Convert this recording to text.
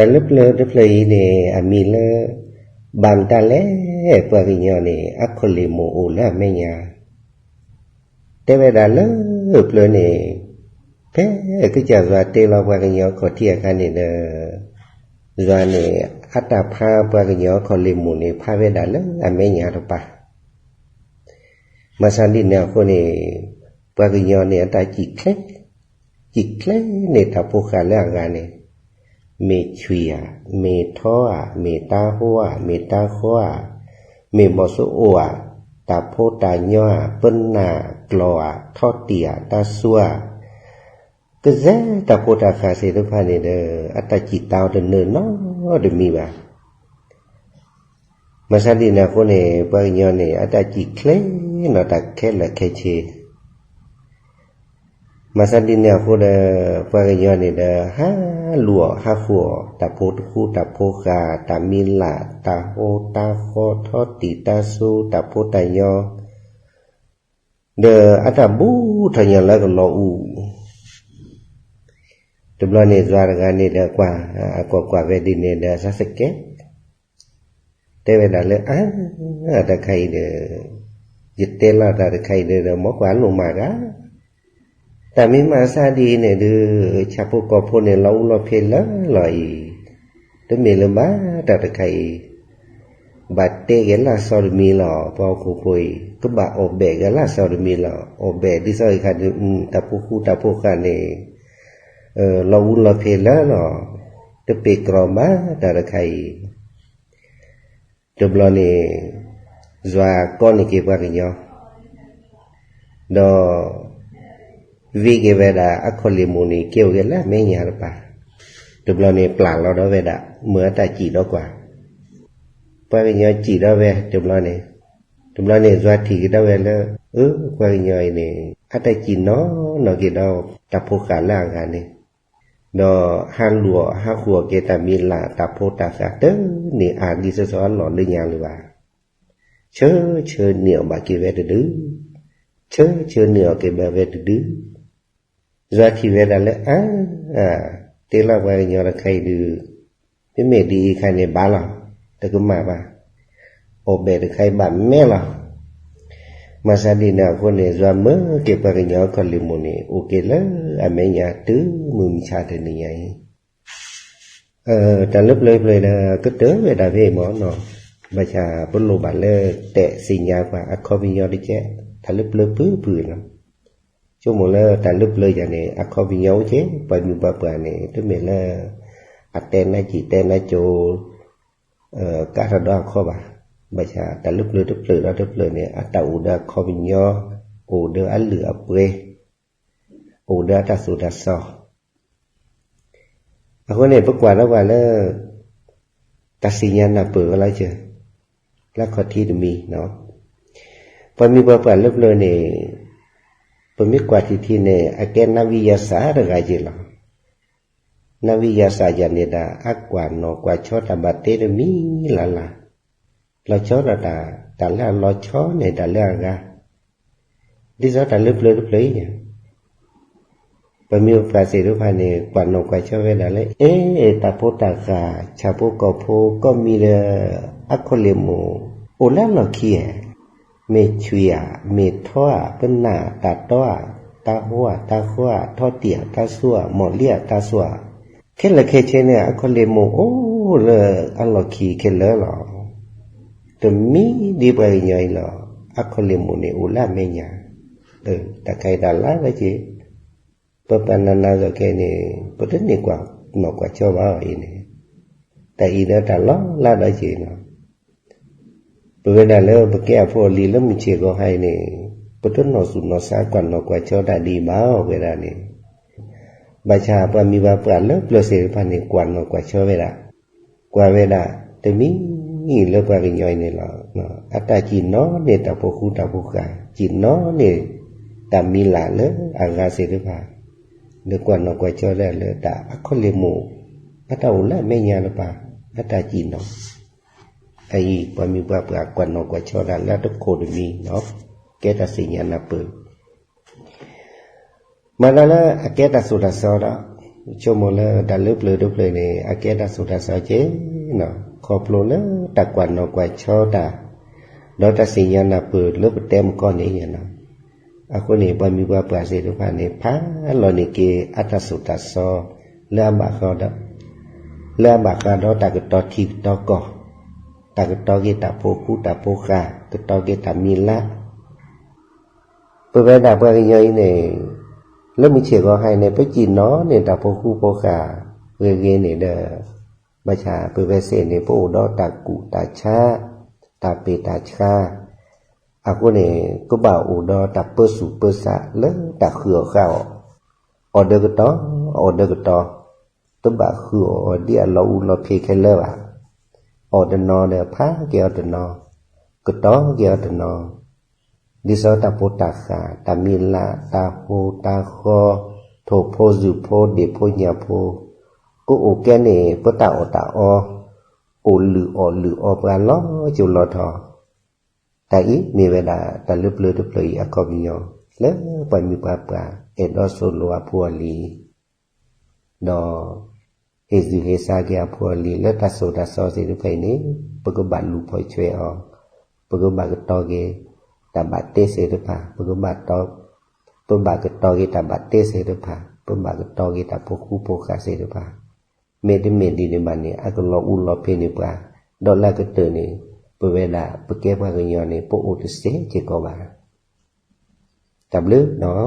တၢ်လၢပျၢၤတဖျၢၣ်အံၤန့ၣ် အမံၤလၢ ဘၣ်မတၤလဲၣ် ပှၤကညီန့ၣ် အခီၣ်လ့ၣ်မိၢ်အိၣ်လၢအမဲာ်ညါ တဲဝဲဒၣ်လၢပျၢၤန့ၣ် ဖဲကစၢ်ယွၤတဲလီၤပှၤကညီခီၣ်ထံးအခါန့ၣ်ဒီး ယွၤန့ၣ် အတၢ်ဖးပှၤကညီခီၣ်လ့ၣ်မိၢ်န့ၣ် ဖးဝဲဒၣ်လၢအမဲာ်ညါတပၤ မၤသးဒ်န့ၣ်အဃိန့ၣ် ပှၤကညီန့ၣ် အတၢ်စံၣ်ချ့, စံၣ်ချ့န့ၢ်တၢ်ဖိဃာ်လၢအဂၤန့ၣ်, မ့ၢ်ဆွံၣ်ဧါ, မ့ၢ်ထီဧါ, မ့ၢ်တၢ်ဟိဧါ, မ့ၢ်တၢ်ဃီဧါ, မ့ၢ်ဘီၣ်စိအိၣ်ဧါ, တၢ်ဖိတၢ်ညိဧါ, ပနၢ်ကျီၢ်ဧါ, ထီတံၢ်ဧါ, တၢ်စူဧါ, ကစဲတၢ်ဖိတၢ်ဃာ်သ့ၣ်တဖၣ်န့ၣ်ဒီး အတၢ်စံၣ်တၢ်အီၤတနၢၤနီတမံၤဘၣ်. မၤသးဒ်န့ၣ်အဃိန့ၣ် ပှၤကညီန့ၣ် အတၢ်စံၣ်ချ့နီၤတၢ်ခဲလၢာ်ခဲဆ့ မၤသးဒ်န့ၣ်အဃိဒီး ပှၤကညီန့ၣ်ဒီး ဟးလူၤအီၣ်ဟးဃုာ်အီၣ် တၢ်ဖိတဃူတၢ်ဖိဃာ် တၢ်မံၤလၢ် တၢ်ဟိတၢ်ဃီ ထီတံၢ်တၢ်စူ တၢ်ဖိတၢ်ညိ ဒီးအတၢ်ဘူးထီၣ်ညီလၢကလီၤအူ တဘျီန့ၣ် ယွၤတဂၤန့ၣ်ဒီးကွၢ်, အကွၢ်ကွၢ်ဝဲဒ်န့ၣ်ဒီး သးစကဲး တဲဝဲဒၣ်လၢ အါ, တၢ်တခါအံၤဒီး ယတဲလီၤတၢ်တခါအံၤဒီး မ်ကွၢ်လိၣ်မးဂၤ, တၢ်မ့ၢ်မၤအသးဒ်အံၤန့ၣ်ဒုး ဆၣ်ဖိကီၢ်ဖိန့ၣ် လီၤအူလီၤဖျဲးလၢလီၤအံၤ, တမ့ၢ်လၢၤဘၣ်တၢ်တခါအံၤ ဘၣ်တဲက့ၤလၢအသီတမံၤလီၤ ပှၤဟီၣ်ခိၣ်ဖိအံၤ ကဘၣ်အီၣ်ဘဲၣ်က့ၤလၢအသီတမံၤလီၤ အီၣ်ဘဲၣ်ဒ်သိးအံၤခါဒုး တၢ်ဖိဃူတၢ်ဖိဃာ်န့ၣ် လီၤအူလီၤဖျဲးလၢလီၤ တပ့ၤကြီဘၣ်တၢ်တခါအံၤ တဘျီန့ၣ် ယွၤကိးန့ၢ်က့ၤပှၤကညီ ဒီး ဝံက့ၤဝဲဒၣ်အခီၣ်လ့ၣ်မိၢ်န့ၣ် က့ၤအိၣ်က့ၤလၢအမဲာ်ညါတပၤ, တဘျီန့ၣ် ပျၢ်လီၤဒီးဝဲဒၣ် မၢအတၢ်စံၣ်ဒီးကွၢ်, ပှၤကညီစံၣ်ဒီးဝဲတဘျီန့ၣ်, တဘျီန့ၣ် ယွၤထံၣ်က့ၤဒီးဝဲလၢ အၢ ပှၤကညီအံၤန့ၣ် အတၢ်စံၣ်နီၢ်နီၢ်က့ၤဒီး တၢ်ဖိဃာ်လၢအဂၤန့ၣ် ဒီးဟးလူၤအီၣ်ဟးဃုာ်အီၣ်က့ၤတၢ်မံၤလၢ်တၢ်ဖိတၢ်ဃာ် တန့ၢ်အါဒ်သိးသိးအလီၢ်လၢညါလၢၤဘၣ်, ဆၢဆၢန့ၢ်အီၣ်ဘၣ်က့ၤဝဲတဒု, ဆၢဆၢန့ၢ်အီၣ်က့ၤဘၣ်ဝဲတဒု, ယွၤထံၣ်ဝဲဒၣ်လၢ အါ, တဲလီၤပှၤကညီတခါအံၤဒုး မ့မ့ၢ်ဒ်အံၤခါန့ၣ်ဘၣ်လီၤ, တကမၣ်ဘၣ်, အီၣ်ဘဲၣ်တခါအံၤဘၣ်မဲလီၤ. မၤသးဒ်န့ၣ်အဃိန့ၣ် ယွၤမၢက့ၤပှၤကညီအခီၣ်လ့ၣ်မိၢ်န့ၣ် အိၣ်က့ၤလၢအမဲာ်ညါတုၤမုၢ်မဆါတနံၤညါအံၤ တၢ်လၢပျၢၤတဖျၢၣ်ဒီး ကတၢၢ်ဝဲဒၣ်ဖဲအံၤမ့ၢ်နီၤ, ဘၣ်ဆၣ်ပလိၣ်ဘၣ်လၢတဲးသ့ၣ်ညါပှၤအခီပညီတကဲး, တၢ်လၢပျၢၤဖုဖုနီၤ, ဆိကမိၣ်လၢတၢ်လၢပျၢၤယၤန့ၣ် အခီပညီအိၣ်က့ၤ ပှၤမုၢ်ပှၤပှၢ်န့ၣ် တမ့ၢ်လၢ အတဲနါစံၣ်တဲနါစိၤ ကးထီၣ်ဒီးအခီဘၣ်, ဘၣ်ဆၣ်တၢ်လၢပျၢၤတဖျၢၣ်ဒီးတဖျၢၣ်န့ၣ် အတၢ်အိၣ်ဒီးအခီပညီ, အိၣ်ဒီးအလုၢ်အပှ့ၤ, အိၣ်ဒီးအတၢ်သိၣ်တၢ်သီ အဃိန့ၣ် ပကွၢ်ဒီးပှၤလၢ တၢ်သ့ၣ်ညါနၢ်ပၢၢ်ဝဲလီၤစၢၤ, လၢခီၣ်ထံးတမံၤ, ပှၤမုၢ်ပှၤပှၢ်လၢပျၢၤန့ၣ် ပမ့ၢ်ကွၢ်ထံထံန့ၣ် အကဲနၣ်ဝံယၤစၢ်တဂၤက့ၤလီၤ. နၣ်ဝံယၤစၢ်ယၤန့ၣ်ဒၣ် အကွၢ်နီၣ်ကွၢ်ဆီတၢ်ဘၣ်တ့တမံၤလၢ်လၢ်, လီၤဆီဒီးတၢ်, တၢ်လၢအလီၤဆီန့ၣ်တၢ်လၢအဂၤ ဒ်သိးတၢ်လၢပျၢၤတဖျၢၣ်အံၤ, ပှၤမုၢ်ပှၤပှၢ်သ့ၣ်တဖၣ်န့ၣ် ကွၢ်နီၣ်ကွၢ်ဆီဝဲဒၣ်လၢ အဲ တၢ်ဖိတၢ်ဃာ် ဆၣ်ဖိကီၢ်ဖိ ကိးမံၤဒီး အခီၣ်လ့ၣ်မိၢ် အိၣ်လၢအလီၢ်ခံဧါ, မ့ၢ်ဆွံၣ်ဧါ, မ့ၢ်ထီဧါ, ပနၢ်ဧါ, တၢ်တီဧါ, တၢ်ဟိဧါ, တၢ်ဃီဧါ, ထီတံၢ်ဧါ, တၢ်စူဧါ, မီၣ်လံဧါ, တၢ်စူဧါ, ခဲလၢာ်ခဲဆ့န့ၣ် အခီၣ်လ့ၣ်မိၢ်အိၣ်လၢအလီၢ်ခံခဲလၢာ်လီၤ. တမံၤဒ်ပှၤကညီအံၤလီၤ. အခီၣ်လ့ၣ်မိၢ်န့ၣ်အိၣ်လၢအမဲာ်ညါ, တၢ်ခါအံၤတၢ်လၢ်လၢက့ၤ, ပပှၤနးနးက့ၤန့ၣ် ပတန့ၢ်ကွၢ်နီၣ်ကွၢ်ဆီဘၣ်အံၤန့ၣ်, တၢ်အံၤဒီးတၢ်လီၤလၢ်ဒီးက့ၤနီၤ ပဝဲဒၣ်လၢပကဲအဖိအလံၤလၢမုၢ်ဆ့ၣ်ဂီၤဟါအံၤန့ၣ်, ပတနီၢ်သူၣ်နီၢ်သးကွၢ်နီၣ်ကွၢ်ဆီတၢ်ဒ်အံၤဘၣ်ဝဲဒၣ်န့ၣ်, ဘၣ်ဆၣ်ပှၤမုၢ်ပှၤပှၢ်လၢပျၢၤသ့ၣ်တဖၣ်န့ၣ် ကွၢ်နီၣ်ကွၢ်ဆီဝဲဒၣ်, ကွၢ်ဝဲဒၣ် တမံၤလၢပှၤကညီအံၤန့ၣ်လီၤ. အတၢ်စံၣ်နီၣ်န့ၢ်တၢ်ဖိဃူတၢ်ဖိဃာ်, စံၣ်နီၣ်န့ၢ်တၢ်မံၤလၢ်လၢအဂၤသ့ၣ်တဖၣ်, ဒီးကွၢ်နီၣ်ကွၢ်ဆီဒၣ်လၢတၢ်အခီၣ်လ့ၣ်မိၢ်, အတၢ်အိၣ်လၢအမဲာ်ညါတပၤ, အတၢ်စံၣ်နီၣ် အအံၤ ပှၤမုၢ်ပှၤပှၢ်ကွၢ်နီၣ်ကွၢ်ဆီဒၣ်လၢအတခိၣ်တမံၤ, ကဲတၢ်သ့ၣ်ညါနၢ်ပၢၢ်, မၤသးလၢအကဲတၢ်သိၣ်တၢ်သီဒီး ဆိကမိၣ်လၢတၢ်လၢပျၢၤတဖျၢၣ်န့ၣ် အကဲတၢ်ဆိၣ်တၢ်ဆီကဲနီၤ, ခီဖျိလၢတၢ်ကွၢ်နီၣ်ကွၢ်ဆီတၢ်, ဒီးတၢ်သ့ၣ်ညါနၢ်ပၢၢ်လၢပတဲမကီၢ်န့ၣ်နီၤ. အဃိန့ၣ် ပှၤမုၢ်ပှၤပှၢ်သ့ၣ်တဖၣ်န့ၣ် ဖးလီၤန့ၢ်က့ၤအတၢ်ဆိၣ်တၢ်ဆီ လၢအဘၣ်ဃးဒီး လၢအဘၣ်ဃးဒီးတၢ်ကတီၤထံကတီၤကီၢ်, တၢ်ကတီၤက့ၤတၢ်ဖိဃူတၢ်ဖိဃာ်, ကတီၤက့ၤတၢ်မံၤလၢ် ပဝဲဒၣ်ပှၤကညီအံၤန့ၣ် လၢမုၢ်ဆ့ၣ်ဂီၤဟါအံၤန့ၣ် ပစံၣ်နီၤန့ၢ်တၢ်ဖိဃူဖိဃာ်ဂ့ၤဂ့ၤန့ၣ်ဒီး ဘၣ်ဆၣ်ပဝဲစ့ၢ်န့ၣ် ပအိၣ်ဒီးတၢ်ကူၣ်တၢ်ဆါ, တၢ်ပ့ၢ်တၢ်ဆှါ, အဃိန့ၣ် ကဘၣ်အိၣ်ဒီးတၢ်ပၢဆူၣ်ပၢဆးလၢတၢ်ဃုအီၣ်ဃုအီၣ်, အီၣ်ဒီးကတီၤ, အီၣ်ဒီးကတီၤ, တဘၣ်ဃုအီၣ်အီၤဒ်အလီၤအူလီၤဖံးခဲလၢာ်ဘၣ်. အီၣ်တနီၤဒီးဖးက့ၤအီၤတနီၤ, ကတီၤက့ၤအီၤတနီၤ, ဒ်သိးတၢ်ဖိတၢ်ဃာ်, တၢ်မံၤလၢ်, တၢ်ဟူးတၢ်ဃီၤ, ထိၣ်ဖိစုၣ်ဖိ, ဒ့ၣ်ဖိညၣ်ဖိ, ကအိၣ်ကဲန့ၣ် ပတၢ်အီၣ်တၢ်အီ, အိၣ်လုၢ်အီၣ်လုၢ်အီပှၤလီၤစိၤလီၤထီ. တၢ်အံၤမ့ၢ်ဝဲဒၣ်တၢ်လၢပျၢၤတဖျၢၣ်အံၤအခီပညီ, လၢပှၤမုၢ်ပှၤပှၢ် အဲၣ်ဒိးဆိၣ်လိာ်အဖိအလံၤ ဒီး ဟ့ၣ်စူၢ်ဟ့ၣ်သးက့ၤအဖိအလံၤ လၢတၢ်ဆိၣ်တၢ်ဆီသ့ၣ်တဖၣ်အံၤန့ၣ် ပကဘၣ်လူၤဖီၣ်ဆွဲအီၤ, ပကဘၣ်ကတီၤက့ၤ တၢ်ဘၣ်တ့သ့ၣ်တဖၣ်, ပကဘၣ် ပဘၣ်ကတီၤက့ၤတၢ်ဘၣ်တ့သ့ၣ်တဖၣ်, ပဘၣ်ကတီၤက့ၤတၢ်ဖိဃူဖိဃာ်သ့ၣ်တဖၣ်, မ့တမ့ၢ်ဒ်န့ၣ်ဘၣ်န့ၣ် အကလီၤအူလီၤဖံးန့ၢ်ပှၤ, ဒီးလၢအကတၢၢ်န့ၣ် ပဝဲဒၣ်ပကဲပှၤကညီန့ၣ် ပအိၣ်တစဲးစ့ၢ်ကီးဘၣ်. တၢ်ဘျုးနီၤ.